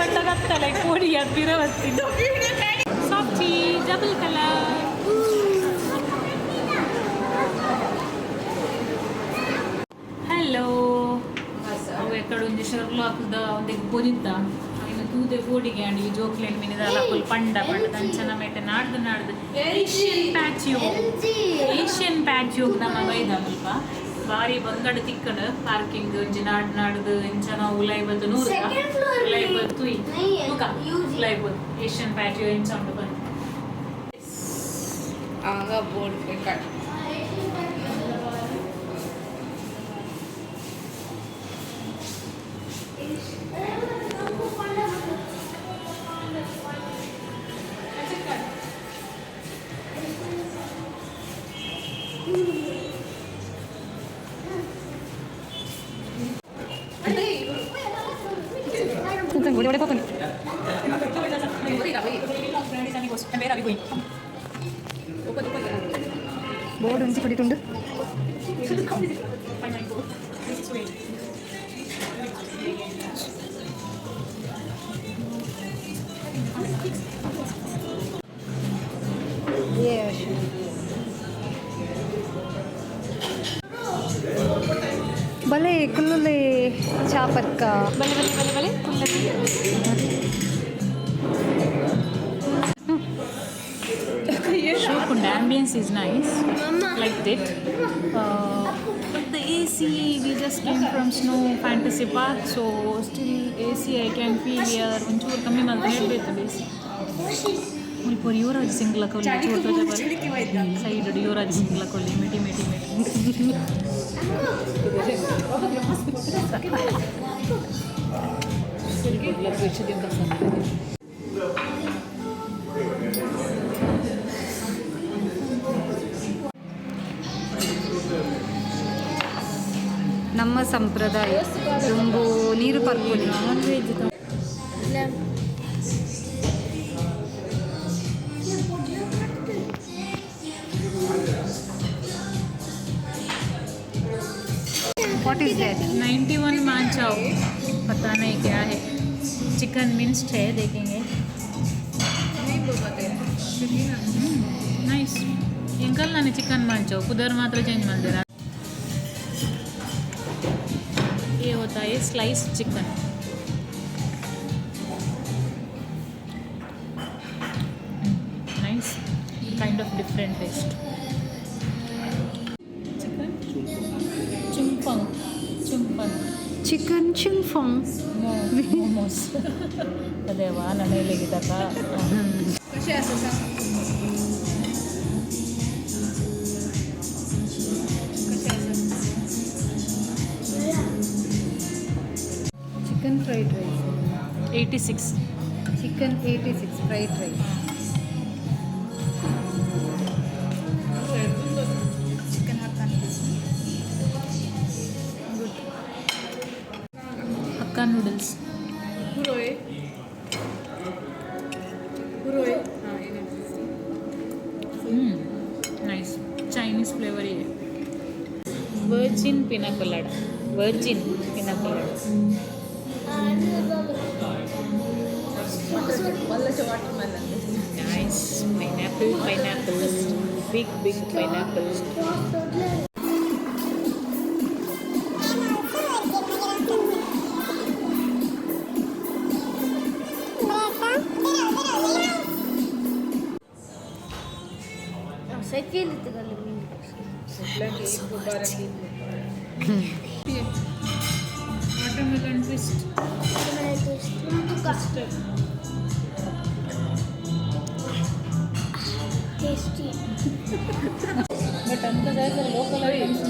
ಬಂಡಗತ್ತಲೆ ಕೋಡಿ ಪಿರವತ್ತಿ softy double colour. Hello, ಅವು ಎಕ್ಕಡ ಒಂಜಿ ಶೆರ್ಲಾಕ್ದ ಒಂದೆಗ್ ಪೊನಿತ್ತ ಐನ ತೂದೆ ಪೋಡಿಗೆ ಅಂಡ್ ಈ ಜೋಕ್ಲೆನ್ ಮಿನಿದಾಲ ಫುಲ್ ಪಂಡ ಪಂಡ ಅಂಚನ ಮೇಟೆ ನಾಡ್ದು ನಾಡ್ದು ಏಷ್ಯನ್ ಪ್ಯಾಚಿಯೋ, ಏಷ್ಯನ್ ಪ್ಯಾಚಿಯೋ ನಮ್ಮ ಬೈದ. ಮುಲ್ಪ ಬಾರಿ ಬಂಗಡ್ ತಿಕ್ಕಡ್. ಪಾರ್ಕಿಂಗ್ ಒಂಜಿ ನಾಡ್ ನಾಡ್ದು ಇಂಚನ ಉಲಾಯಿ ಬತ್ತು ನೂರು Second floor. ಉಲಾಯಿ ಬತ್ತು. ನೈ, ತೂಕ UG. ಉಲಾಯಿ ಬತ್ತು ಏಷ್ಯನ್ ಪ್ಯಾಚಿಯೋ ಇಂಚ ಉಂಟು ಬಂದು. ಆಗ ಬೋರ್ಡ್. ബോർഡ് ఉంచి പിടിട്ടുണ്ട്. ಬಲೆ ಕುಲ್ಲುಲೆ ಚಾಪರ್ಕ. ಬಲೆ ಬಲೆ ಬಲೆ ಬಲೆ ಕುಲ್ಲದೆ. ಶೋಕುಂಡು. Ambience is nice, like that, but the AC, we just came from Snow Fantasy Park, so still AC I can feel here. ಒಂಚೂರು ಕಮ್ಮಿ ಮಲ್ತ್ ಹೇಳ್ಬೇಕು ಎ ಸಿ. ಮುಲ್ಪ ಯುವರಾಜ್ ಸಿಂಗ್ಲ ಕೊಲ್ಲಿ ಸೈಡ್, ಯುವರಾಜ್ ಸಿಂಗ್ಲ ಕೊಲ್ಲಿ ಮಿಟಿ ಮಿಟಿ ಮಿಟಿ. ನಮ್ಮ ಸಂಪ್ರದಾಯ ದುಂಬು ನೀರು ಪರ್ಪುನಿ. Non veg. What is that? 91 manchow, पता नहीं क्या है. चिकन मिन्स्ड है, देखेंगे. ನೈಸ್. ಎಂಕಲ್ ನಾನು ಚಿಕನ್ ಮಾಂಚಾವ್ ಪುದರ್ ಮಾತ್ರ ಚೇಂಜ್ ಮಾಡ್ತೀರಾ. ये होता है slice chicken. Nice, kind of different taste. Chicken ಚುಂಪಂಗ್ ಚುಂಪಂಗ್. Chicken ಚಿಂಗ್ಫಂಗ್. Momos ಅದೇವಾ ನನ್ನ. ಖುಷಿ ಆಸ. ಖುಷಿ ಆಸ. Chicken fried rice. 86. Chicken 86 fried rice. Chicken hakka. Good. Hakka noodles. ಹುರೋಯ್ ಹುರೋಯ್ ಹಾಂ ಏನು. ನೈಸ್. ಚೈನೀಸ್ ಫ್ಲೇವರ್ ಇದೆ. Virgin pina colada, virgin pina colada. Watermelon. Nice pineapple, pineapple, big big pineapple. Cycle. Watermelon twist. Sister. Tasty. But ಅಂಥದ್ದಾಯ್ತು local items.